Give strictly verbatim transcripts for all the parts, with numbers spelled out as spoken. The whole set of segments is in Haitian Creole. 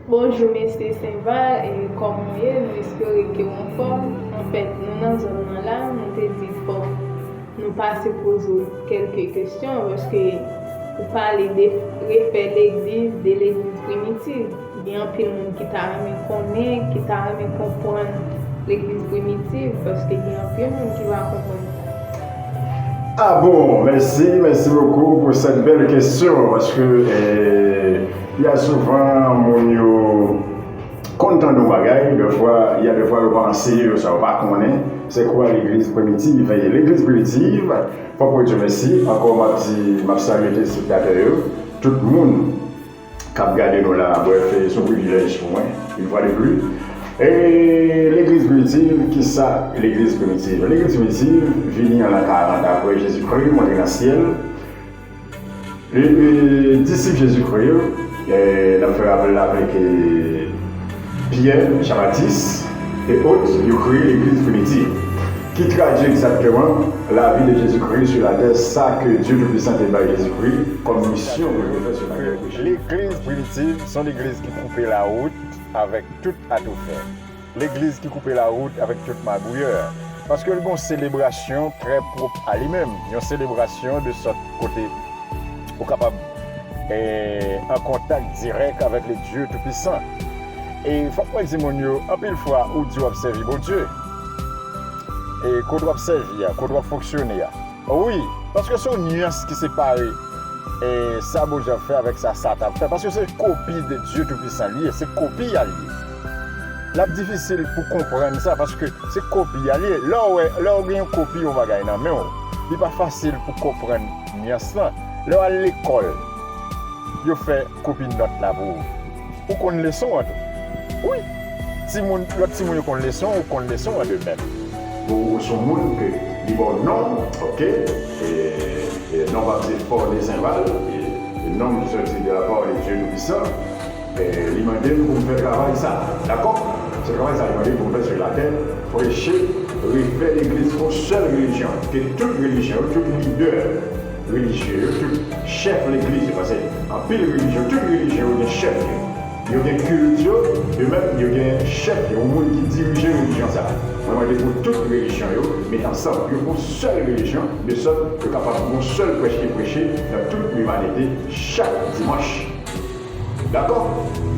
Bonjou mesye Senval, e kòman w ye? Nou espere ke w anfòm. Anfèt, nou nan zòn nan la, nou te di fòk nou pase poze w kèlke kesyon, paske ou pale de refè legliz, de legliz primitiv. Gen anpil moun ki ta renmen konnen, ki ta renmen konprann legliz primitiv, paske gen anpil moun ki pa konprann sa. Ah bon, merci, merci beaucoup pour cette belle question, paske eh, byen souvan moun yo konn tande yon bagay, dèfwa, y a des fois yo pa anseye yo sa, yo pa konnen se kwa legliz primitiv ye. Legliz primitiv, fòk mwen di mèsi, ankò m ap di, m ap salye telespektatè yo, tout moun k ap gade nou la, brèf, se yon privilèj pou mwen, une fois de plus. E legliz primitiv, kisa legliz primitiv? Legliz primitiv vini an lan karant apre Jezikri monte nan syèl. E, e, disip Jezikri yo, e, n ap fè rapèl la avèk e, Pyè, Jan Batis, e ot, yo kreye legliz primitiv, ki tradui egzakteman lavi de Jezikri sou latè, sa ke Dye Toupisan te bay Jezikri kòm misyon pou l te fè sou latè. Legliz primitiv se yon legliz ki koupe lawout avèk tout atoufè. Legliz ki koupe lawout avèk tout magouyè. Paske l gen yon selebrasyon trè pwòp a li menm, yon selebrasyon de sòt kote ou kapab eh, an kontak dirèk avèk le Dye Toupisan. E fòk mwen di moun yo, anpil fwa ou di w ap sèvi Bondye. E kote w ap sèvi a, kote w ap fonksyone a. Wi, paske se yon nyans ki separe eh, sa Bondye ap fè avèk sa Satan ap fè. Paske se kopi de Dye Toupisan li ye, se kopi a li ye. L ap difisil pou konprann sa, paske se kopi a li ye. Lè w wè, lè w gen yon kopi yon bagay nan men w, li pa fasil pou konprann nyans lan. Lè w al lekòl, yo fè kopi nòt la pou ou. Ou konn leson an tou. Wi. Timoun, lòt timoun yo konn leson, ou konn leson an de menm. Ou, ou se yon moun ke li ba w non, ok? E, e non pa se fò de senval, e, e non ki sòti de la parole de Dieu Tout-Puissant. E li mande m pou m fè travay sa, dakò? Se travay sa li mande m pou m fè sou latè, preche, refè legliz, yon sèl relijyon, ke tout relijyon, tout lidè relijye yo, tout chèf legliz yo, paske anpil relijyon, tout relijyon yo gen chèf yo. Yo gen kilt yo, yo menm yo gen chèf yo, yon moun ki dirije relijyon sa. Mwen mande pou tout relijyon yo met ansanm, yo fè yon sèl relijyon, de sòt yo kapab yon sèl prèch ki preche nan tout limanite chak dimanch. Dakò?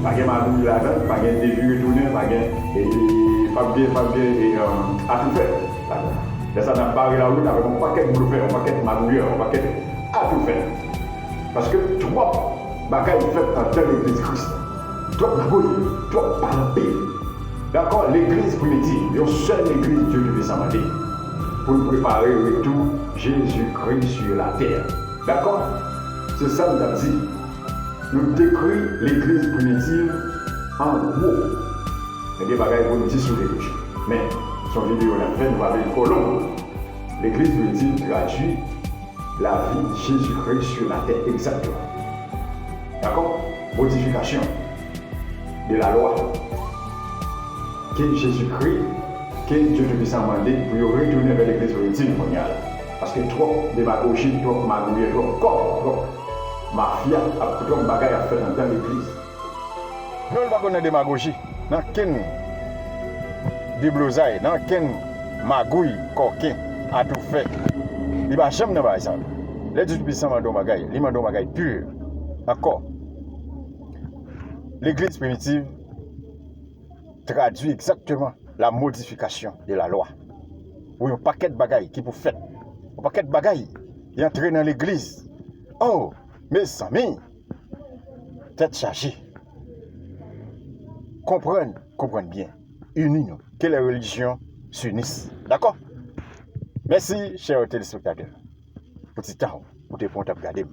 Pa gen magouy ladan, pa gen devire tounen, pa gen, e, e, p ap gen, p ap gen e, um, atoufè ladan. Lè sa n ap bare lawout avèk yon pakèt blofè, yon pakèt magouyè, yon pakèt atoufè. Paske twòp bagay fèt anndan legliz Kris la. Twòp magouy, twòp pale anpil. Dakò? Legliz primitiv, yon sèl legliz Dye Toupisan mande pou l prepare retou Jezikri sou latè. Dakò? Se sa m t ap di. Nou dekri legliz primitiv an gwo. Men gen bagay pou n di sou legliz. Men, se yon videyo n ap fè, nou pa vle l twò long. Legliz primitiv tradui lavi Jezikri sou latè egzakteman. Dakò? Modifikasyon de lalwa ke Jezikri, ke Dye Toupisan mande pou yo retounen vè legliz primitiv kounye a la. Paske twòp demagoji, twòp magouyè, twòp kòb, twòp mafya, ap, twòp bagay ap fèt anndan legliz. Non, li pa konn nan demagoji, nan kenn deblozay, nan kenn magouy, kòken, atoufè. Li pa janm nan bagay sa. Lè Dye Toupisan mande yon bagay, li mande yon bagay pi. Ankò, legliz primitiv tradui egzakteman la modifikasyon de la lwa. Wi, yon pakèt bagay ki pou fèt. Yon pakèt bagay ki antre nan legliz. Oh, mezanmi! Tèt chaje. Konprann, konprann byen. Ini nou. Que les religions s'unissent. Dakò? Mèsi, chè telespektatè, pou ti tan ou te pran t ap gade m.